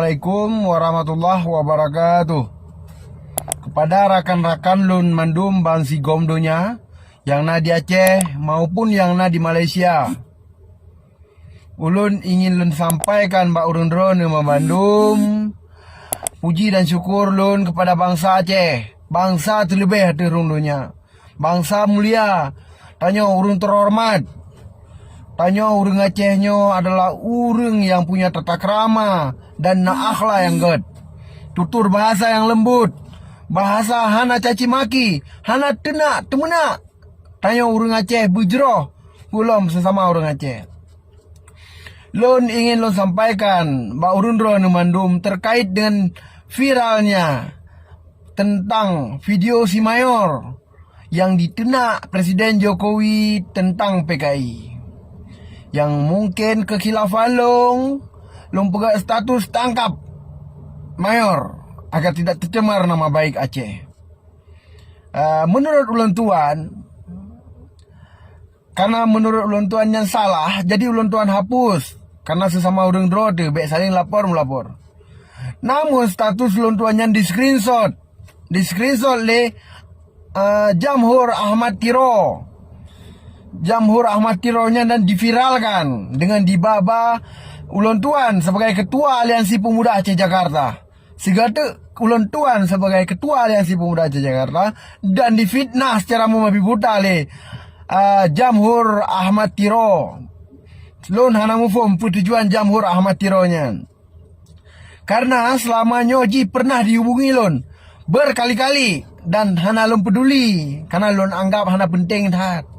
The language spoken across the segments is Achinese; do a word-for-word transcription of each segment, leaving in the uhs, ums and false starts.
Assalamualaikum warahmatullahi wabarakatuh. Kepada rakan-rakan lôn mandum bansigom donya nyang na di Aceh maupun nyang na di Malaysia, ulôn ingin lôn sampaikan bak ureuëng droeneuh mandum puji dan syukur lôn kepada bansa Aceh, bansa teuleubeh ateueh rhueng donya. Bansa mulia, tanyoe ureuëng teuhoreumat. Tanyoe ureuëng Aceh nyoe adalah ureuëng nyang punya tata krama dan na akhlak nyang gét. Tutur bahasa nyang leumbut, bahasa hana caci maki, hana teunak teumeunak. Tanyoe ureuëng Aceh beujroh gohlom seusama ureuëng Aceh. Lôn ingin lôn sampaikan bak ureuëng droeneuh mandum terkait dengan viralnya tentang video si Mayor nyang diteunak Presiden Jokowi tentang P K I. Nyang mungken keukhilafan lôn, lôn peugah status tangkap Mayor agar tidak tercemar nama baik Aceh. Ah, menurut ulôn tuan, karena menurut ulôn tuan nyan salah, jadi ulôn tuan hapus. Karena sesama ureuëng droe teuh, bék saling lapor-melapor. Namun status ulôn tuan nyan di-screenshot. Di-screenshot lé, ah, Jamhur Ahmad Tiro. Jamhur Ahmad Tiro nyan dan diviralkan dengan diba-ba ulôn tuan sebagai Ketua Aliansi Pemuda Aceh Jakarta. Sigoe teuk ulôn tuan sebagai Ketua Aliansi Pemuda Aceh Jakarta dan difitnah secara membabi buta lé, ah, Jamhur Ahmad Tiro. Lôn hana muphom peue tujuan Jamhur Ahmad Tiro nyan. Karena selama nyoe jih pernah dihubungi lôn berkali-kali dan hana lôn peduli karena lôn anggap hana penting that.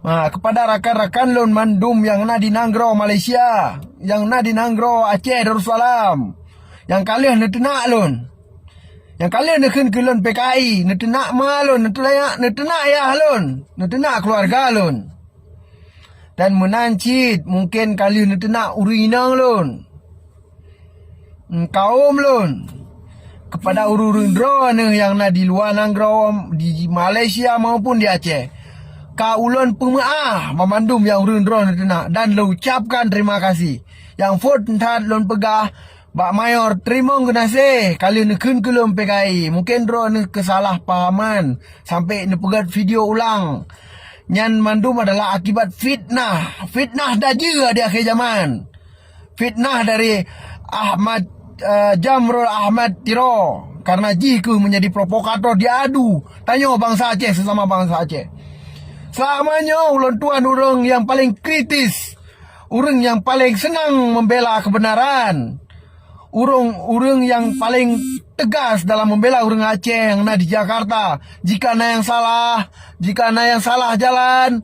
Ha, kepada rakan-rakan lôn mandum nyang na di nanggroe Malaysia, nyang na di nanggroe Aceh Darussalam, nyang ka lheueh neuteunak lôn, nyang ka lheueh neukheun keu lôn P K I, neuteunak ma lôn, neuteunak, neuteunak yah lôn, neuteunak keuluwarga lôn. Dan meunan cit mungken ka lheueh neuteunak ureuëng inong lôn, kawom lôn. Kepada ureuëng-ureuëng droeneuh nyang na di luwa nanggroe, di Malaysia maupun di Aceh, ka ulôn peumeu'ah banmandum nyang ureuëng droeneuh teunak dan lôn ucapkan terima kasih. Nyang phon that lôn peugah bak Mayor, teurimong geunaséh ka lheueh neukheun keu lôn P K I. Mungken droeneuh keusalah pahaman sampai neupeugét video ulang. Nyan mandum adalah akibat fitnah. Fitnah dajeue di akhé jaman. Fitnah dari Ahmad, eh, Jamrul Ahmad Tiro, karena jih keuh menjadi provokator diadu tanyoe bansa Aceh sesama bansa Aceh. Selama nyoe ulôn tuan ureuëng nyang paleng kritis, ureuëng nyang paleng seunang membela kebenaran, ureuëng-ureuëng nyang paleng tegas dalam membela ureuëng Aceh nyang na di Jakarta. Jika na nyang salah, jika na nyang salah jalan,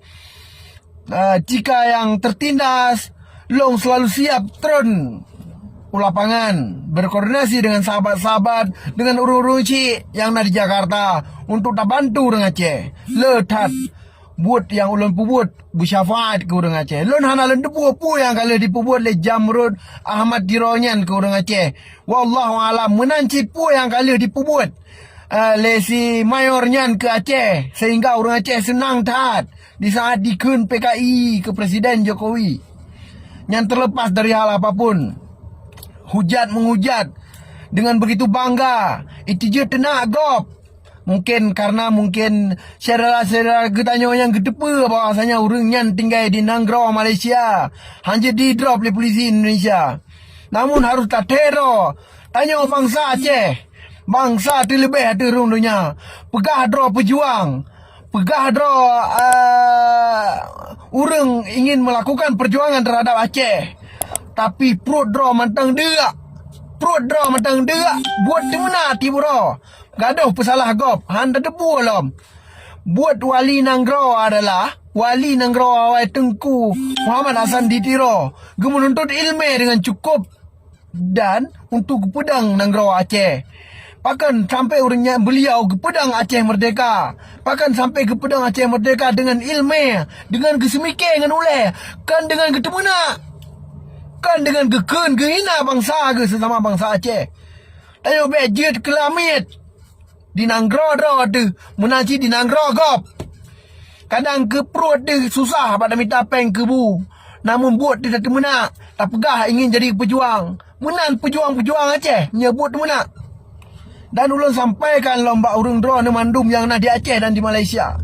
ah, jika nyang tertindas, lôn selalu siap treun u lapangan, berkoordinasi dengan sahabat-sahabat, dengan ureuëng-ureuëng chik nyang na di Jakarta untuk tabantu ureuëng Aceh. Le that buet nyang ulôn peubuet beusyafaat keu ureuëng Aceh. Lôn hana lôn teupeue peue nyang ka lheueh dipeubuet lé Jamrud Ahmad Tiro nyan keu ureuëng Aceh. Wallahu alam, meunan cit peue nyang ka lheueh dipeubuet, eh, lé si Mayor nyan keu Aceh, sehingga ureuëng Aceh seunang that di saat dikheun P K I keu Presiden Jokowi. Nyan terlepas dari hal apapun, hujat menghujat dengan begitu bangga, itu jeuet teunak gob. Mungken karena mungken syedara-syedara geutanyoe nyang geuteupeue bahwasanya ureuëng nyan tinggai di nanggroe Malaysia, hana jeuet didrop lé polisi Indonesia. Namun harôh tathèe droe, tanyoe bansa Aceh, bansa teuleubeh ateueh rhueng donya, peugah droe peujuang, peugah droe, eh, ureuëng ingin melakukan perjuangan terhadap Aceh. Tapi pruet droe mantong deuk. Pruet droe mantong deuk, buet teumeunak tiep uroe. Gadôh peusalah gob, hana tateupeue lom. Buet wali nanggroe adalah wali nanggroe awai Teungku Muhammad Hasan di Tiro, geumeununtut iéleumé deungon cukup dan untuk geupeudong nanggroe Aceh. Pakon sampai ureuëng nyan beuliau geupeudong Aceh Merdeka? Pakon sampai geupeudong Aceh Merdeka deungon iéleumé, deungon geuseumiké ngon ulée, kon deungon geuteumeunak, kon deungon geukheun geuhina bansa geuh sesama bansa Aceh. Tanyoe bék jeuet keu lamiet. Di nanggroe droe teuh, meunan cit di nanggroe gob. Kadang keu pruet teuh susah bak tamita péng keu bu, namun buet teuh tateumeunak. tapeugah ingin jadi peujuang. Meunan peujuang-peujuang Aceh, meunyoe buet meunan. Dan ulôn sampaikan lom bak ureuëng droeneuh mandum nyang na di Aceh dan di Malaysia.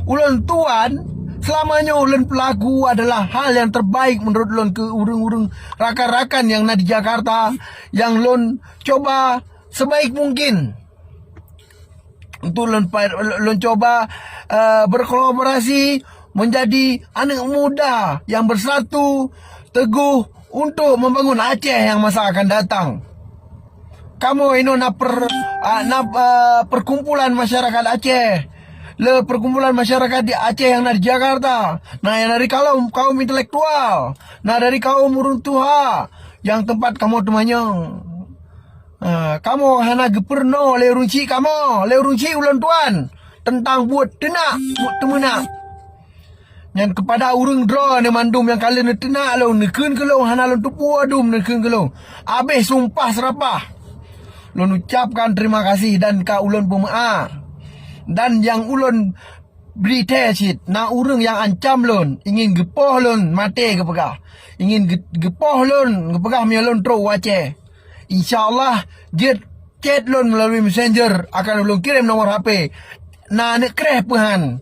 Ulôn tuan, seulama nyoe ulôn peulaku adalah hal nyang terbaik meunurot ulôn keu ureuëng-ureuëng rakan-rakan nyang na di Jakarta, nyang lôn cuba sebaik mungkin untuk lôn pa-, lôn cuba, eh, berkolaborasi menjadi aneuk muda nyang bersatu teguh untuk membangun Aceh nyang masa akan datang. Kamoe inoe na per-, ah, na, eh, perkumpulan masyarakat Aceh. Le perkumpulan masyarakat di Aceh nyang na di Jakarta, na nyang dari kaum, kaum intelektual, na dari kaum ureuëng tuha nyang teumpat kamoe teumanyong. Ah, kamoe hana geupeurunoe lé ureuëng chik kamoe, lé ureuëng chik ulôn tuan, teuntang buet teunak, buet teumeunak. Nyan keupada ureuëng droeneuh mandum nyang ka lheueh neuteunak lôn, neukheun keu lôn, hana lôn teupeue dum neukheun keu lôn. Abéh sumpah seurapah. Lôn ucapkan terima kasih dan ka ulôn peumeu'ah. Dan nyang ulôn bri thée cit, na ureuëng nyang ancam lôn, ingin geupoh lôn maté geupeugah. Ingin geu-, geupoh lôn geupeugah meunyoe lôn trok u Aceh. Insya Allah, jeuet chat lôn meulalu messenger, akan ulôn kirém nomor H P. Na aneuk kreh peuhan.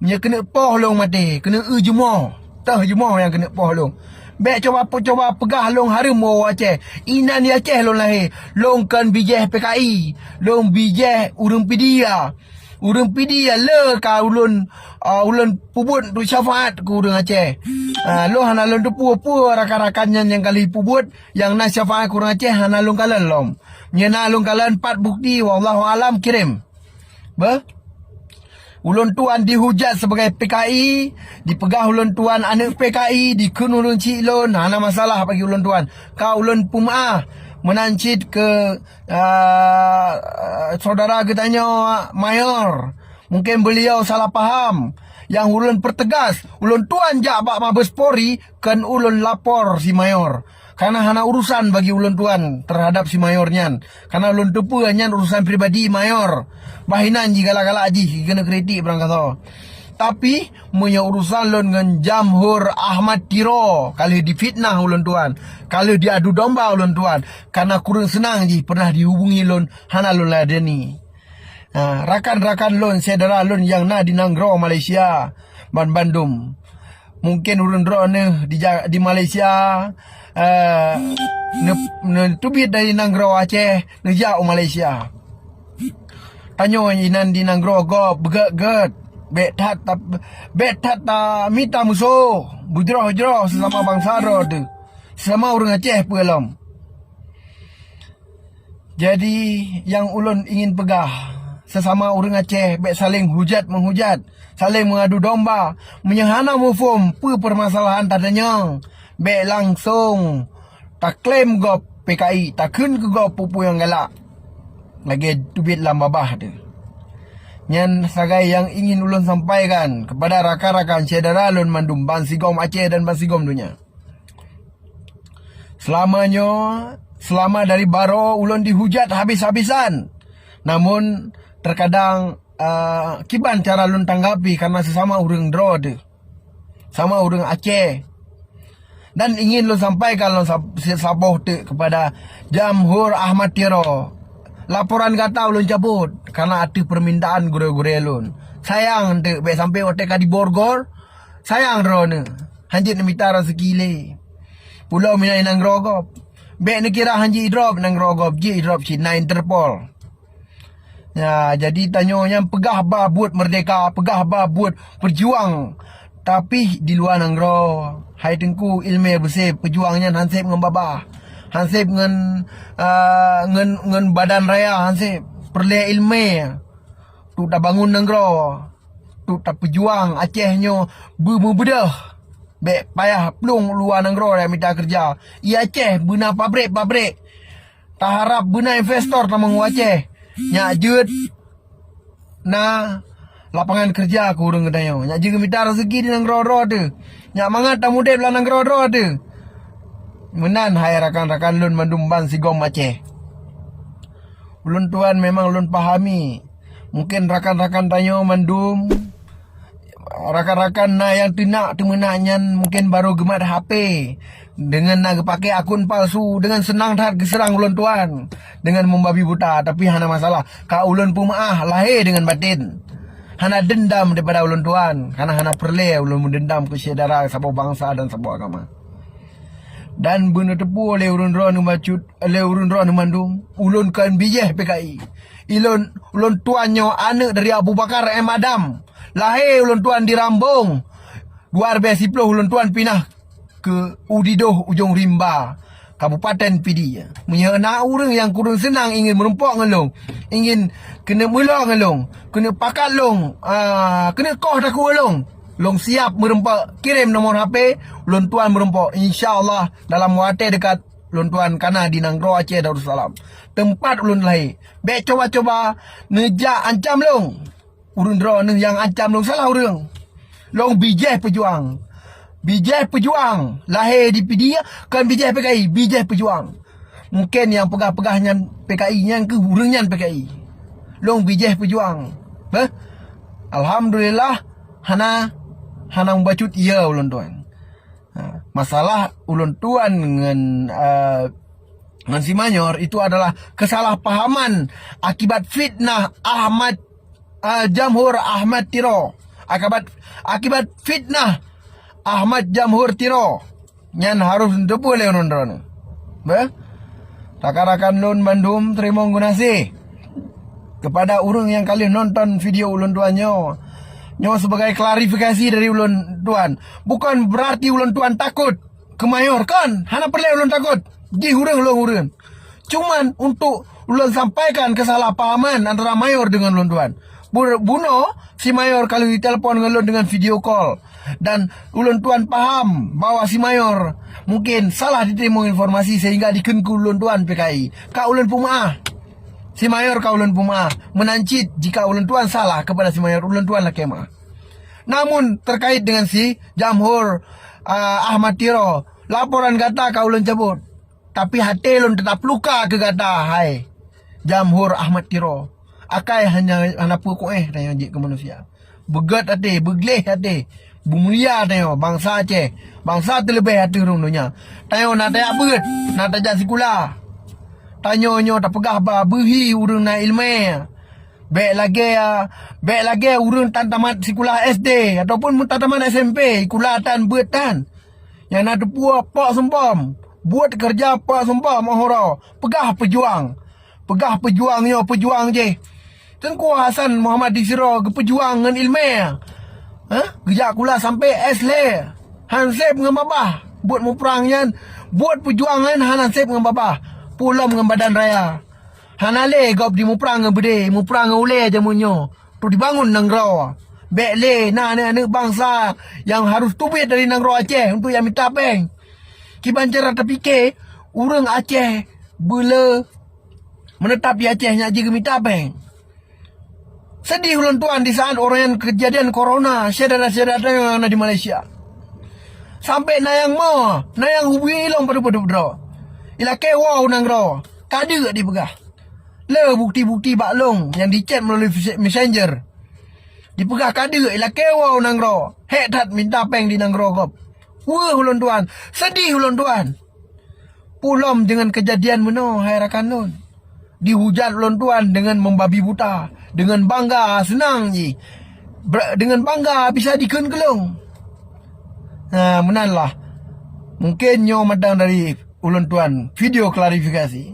Nyoe keuneuk poh lôn maté, keuneuk eu jumoh. Teuh jumoh nyang keuneuk poh lôn. Bék cuba, cuba peugah lôn hareuem woe Aceh. Inan di Aceh lôn lahé. Lôn kon bijéh P K I. Lôn bijéh ureuëng Pidie. Ureuëng Pidie le ka ulôn, ah, ulôn peubuet untuk syafaat keu ureuëng Aceh. Ah, lôn hana lôn teupeue-peue rakan-rakan nyan nyang ka lheueh peubuet nyang na syafaat keu ureuëng Aceh hana lôn kalon lom. Nyan na lôn kalon pat bukti, wallahu alam, kirém. Beuh? Ulôn tuan dihujat sebagai P K I, dipeugah ulôn tuan aneuk P K I, dikheun ureuëng chik lôn, hana masalah bagi ulôn tuan. Ka ulôn peumeu'ah meunan cit keu, ah, saudara geutanyoe Mayor. Mungkin beliau salah paham. Nyang ulôn pertegas, ulôn tuan jak bak Mabes Polri, kon ulôn lapor si Mayor. Karena hana urusan bagi ulôn tuan terhadap si Mayor nyan. Karena ulôn teupeue nyan urusan pribadi Mayor. Bah inan jigalak-galak jih, jikeuneuk kritik barangkasoe. Tapi, meunyoe urusan lôn ngon Jamhur Ahmad Tiro, ka lheueh difitnah ulôn tuan, ka lheueh diadu domba ulôn tuan, karena kureueng seunang jih pernah dihubungi lôn, hana lôn ladeni. Ha, rakan-rakan lôn, syedara lôn nyang na di nanggroe Malaysia, ban bandum. Mungken ureuëng droeneuh di ja-, di Malaysia, eh, ne-, neuteubiet dari nanggroe Aceh, neujak u Malaysia. Tanyoe inan di nanggroe gob beugét-gét, bék that ta-, bék that tamita musoh, beujroh-jroh sesama bansa droe teuh, sesama ureuëng Aceh peue lom. Jadi, nyang ulôn ingin peugah, sesama ureuëng Aceh bék saléng hujat-menghujat, saléng mengadu domba. Meunyoe hana muphom peue permasalahan tatanyong, bék langsong taklaim gob P K I, takheun keu gob peue-peue nyang galak. Lagée teubiet lam babah teuh. Nyan sagai nyang ingin ulôn sampaikan keupada rakan-rakan syedara lôn mandum bansigom Aceh dan bansigom donya. Seulama nyoe, seulama dari baroe ulôn dihujat habis-habisan. Namun, terkadang, eh, kiban cara lôn tanggapi karena sesama ureuëng droe teuh. Sama ureuëng Aceh. Dan ingin lôn sampaikan lôn sab-, si-, saboh teuk keupada Jamhur Ahmad Tiro. Laporan gata ulôn cabot karena ateueh permintaan gurée-gurée lôn. Sayang teuk bék sampai watée ka diborgol, sayang droeneuh. Hanjeuet neumita raseuki lé. Pulo mina inang grogob. Bék neukira hanjeuet idrop inang grogob, jeuet idrop cit na Interpol. Ya, jadi tanyoe nyang peugah ba buet merdeka, peugah ba buet peujuang, tapi di luwa nanggroe. Hai Teungku, ileumé beuseb, peujuang nyan hanseb ngon babah, hanseb ngon, ah, ngon, ngon badan raya, hanseb. Peureulée ileumé, tu tabangon nanggroe, tu tapeujuang Aceh nyoe beumeubeudôh. Bék payah plueng luwa nanggroe nyang mita keureuja. I Aceh beuna pabrék-pabrék. Taharab beuna investor tamong u Aceh. Nyak jeuet na lapangan keureuja keu ureuëng geutanyoe. Nyak jeuet geumita raseuki di nanggroe droe teuh. Nyak mangat tamudeb lam nanggroe droe teuh. Meunan hai rakan-rakan lôn mandum bansigom Aceh. Ulôn tuan memang lôn pahami. Mungken rakan-rakan tanyoe mandum Rakan-rakan na nyang teunak teumeunak nyan mungken barô geumat H P deungon na geupaké akun palsu, deungon seunang that geuseurang ulôn tuan deungon meubabi buta. Tapi hana masalah, ka ulôn peumeu'ah lahé deungon baten. Hana deundam daripada ulôn tuan, karena hana peureulée ulôn meudeundam keu syedara saboh bansa dan saboh agama. Dan beuneuteupeu lé ureuëng droeneuh bacut, lé ureuëng droeneuh mandum, ulôn kon bijéh P K I. Ilôn, ulôn tuan nyoe aneuëk dari Abu Bakar M Adam. Lahé ulôn tuan di Rambong. Dua ribèe siploh ulôn tuan pinah keu Udidoh Ujong Rimba, Kabupaten Pidie. Meunyoe na ureuëng nyang kureueng seunang ingin meurumpok ngon lôn, ingin keuneuk meulô ngon lôn, keuneuk pakat lôn, ah, keuneuk koh takue lôn, lôn siap meurumpok. Kirém nomor H P, ulôn tuan meurumpok. Insya Allah dalam watée dekat ulôn tuan kana di Nanggroe Aceh Darussalam, teumpat ulôn lahé. Bék cuba-cuba neujak ancam lôn. Ureuëng droeneuh nyang ancam lôn salah ureuëng. Lôn bijéh peujuang. Bijéh peujuang. Lahé di Pidie kon bijéh P K I, bijéh peujuang. Mungken nyang peugah-peugah nyan P K I, nyan keuh ureuëng nyan P K I. Lôn bijéh peujuang. Beh? Alhamdulillah, hana, hana mubacut ie ulôn tuan. Ha, masalah ulôn tuan ngon, eh, ngon si Mayor itu adalah kesalahpahaman akibat fitnah Ahmad, eh, Jamhur Ahmad Tiro. Akibat, akibat fitnah Ahmad Jamhur Tiro. Nyan harôh neuteupeue lé ureuëng droeneuh. Beh? Rakan-rakan lôn bandum, teurimong geunaséh kepada ureuëng nyang ka lheueh nonton video ulôn tuan nyoe. Nyoe sebagai klarifikasi dari ulôn tuan. Bukan berarti ulôn tuan takot keu Mayor, kon. Hana peureulée ulôn takot. Jih ureuëng lôn ureuëng. Cuman untuk ulôn sampaikan kesalahpahaman antara Mayor dengan ulôn tuan. Bu-, bunoe si Mayor ka lheueh telepon ngon lôn dengan video call. Dan ulôn tuan paham bahwa si Mayor mungkin salah diterima informasi sehingga dikheun keu ulôn tuan P K I. Ka ulôn peumeu'ah. Si Mayor ka ulôn peumeu'ah. Meunan cit jika ulôn tuan salah kepada si Mayor, ulôn tuan lakée meu'ah. Namun terkait dengan si Jamhur, ah, Ahmad Tiro, laporan gata ka ulôn cabut. Tapi até lôn teutap luka keu gata, hai Jamhur Ahmad Tiro. Akai hana, hana peue kuéh tanyoe jeuet keu manusia. Beugét até, beugleh até. Beumulia tanyoe bansa Aceh, bansa teuleubeh ateueh rhueng donya. Tanyoe na tajak beuet, na tajak sikula. Tanyoe nyoe tapeugah ba beuhi ureuëng na iéleumé. Bék lagée, bék lagée ureuëng tan tamat sikula S D ataupun meutatamat S M P, sikula tan beuet tan. Nyang na teupeue pok sumpom, buet keureuja pok sumpom óh uroe, peugah peujuang. Peugah peujuang nyoe peujuang jih. Teungku Hasan Muhammad di Siro geupeujuang ngon iéleumé. Hah? Geujak kula sampoe S lhée. Han sép ngon babah. Buet muprang nyan, buet peujuang nyan hana sép ngon babah. Pulom ngon badan raya. Hana lé gob di muprang ngon beudé, muprang ngon ulée jameun nyoe. Untuk dibangun nanggroe. Bék lé na aneuëk-aneuëk bansa nyang harôh teubiet dari nanggroe Aceh untuk nyang mita péng. Kiban cara tapike, ureuëng Aceh beuleu meunetap di Aceh nyak jih geumita péng. Sedih ulôn tuan di saat uroe nyan keujadian corona, syedara-syedara tanyoe nyang na di Malaysia. Sampoe na nyang mo, na nyang hubungi lôn padub-padub droe. Ilakée woe u nanggroe, ka deuek dipeugah. Le bukeuti-bukeuti bak lôn nyang dicet meulalu messenger. Dipeugah ka deuek, ilakée woe u nanggroe. Hék that mita péng di nanggroe gob. Weueh ulôn tuan, sedih ulôn tuan. Pulom deungon keujadian meunoe, hai rakan lôn. Dihujat ulôn tuan deungon meubabi buta, deungon bangga seunang jih. Ber-, deungon bangga bisa dikheun keu lôn. Nah, meunan lah. Mungken nyoe mantong dari ulôn tuan video klarifikasi.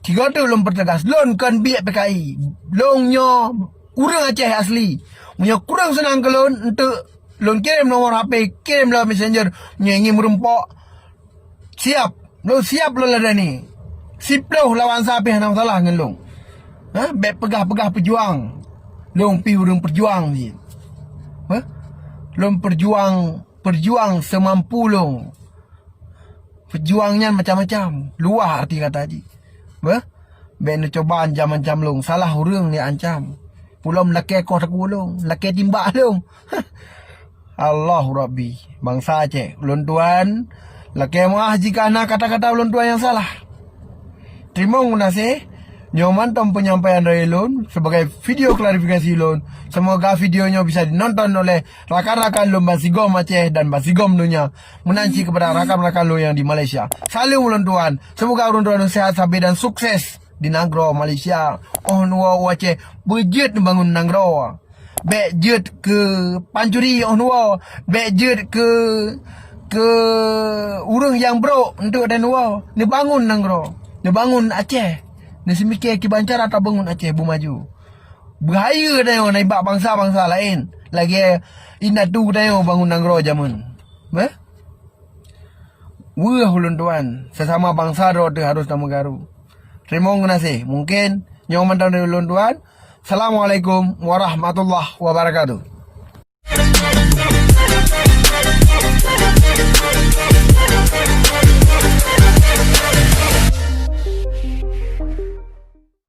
Sigoe teuk lôn peuteugas, lôn kon biek P K I. Lôn nyoe ureuëng Aceh asli. Meunyoe kureueng seunang keu lôn, enteuk lôn kirém nomor H P, kirém lewat messenger. Meunyoe ingin meurumpok, siap. Lôn siap lôn ladani. Siploh lawan sa pih hana masalah ngon lôn. Ha? Bék peugah-peugah peujuang. Lôn pih ureuëng peujuang cit. Ha? Lôn peujuang, peujuang seumampu lôn. Peujuang nyan macam-macam. Luwah arti kata jih. Beh? Bék neucuba ancam-ancam lôn. Salah ureuëng neuancam. Pulom lakée koh takue lôn. Lakée timbak lôn. Allahu Rabbi. Bansa Aceh. Ulôn tuan. Lakée meu'ah jika na kata-kata ulôn tuan nyang salah. Teurimong geunaséh. Nyoe mantong peunyampaian dari lôn sebagai video klarifikasi lôn. Semoga video nyoe bisa dinonton oleh rakan-rakan lôn bansigom Aceh dan bansigom donya. Meunan cit kepada rakan-rakan lôn nyang di Malaysia. Saleuem ulôn tuan. Semoga ulôn tuan sehat sabe dan sukses di nanggroe Malaysia. Oh nyoe u Aceh beujeuet neubangon nanggroe. Bék jeuet keu pancuri oh nyoe, bék jeuet keu, keu ureuëng nyang brok untuk dan nyoe. Neubangon nanggroe, neubangon Aceh. Neuseumiké kiban cara tabangon Aceh beumaju. Beuhayeu tanyoe nibak bansa-bansa laén. Lagée indatu tanyoe bangon nanggroe jameun. Beh? Weueh ulôn tuan, sesama bansa droe teuh harôh tameugaru. Teurimong geunaséh, mungken nyoe mantong dari ulôn tuan. Assalamualaikum warahmatullahi wabarakatuh.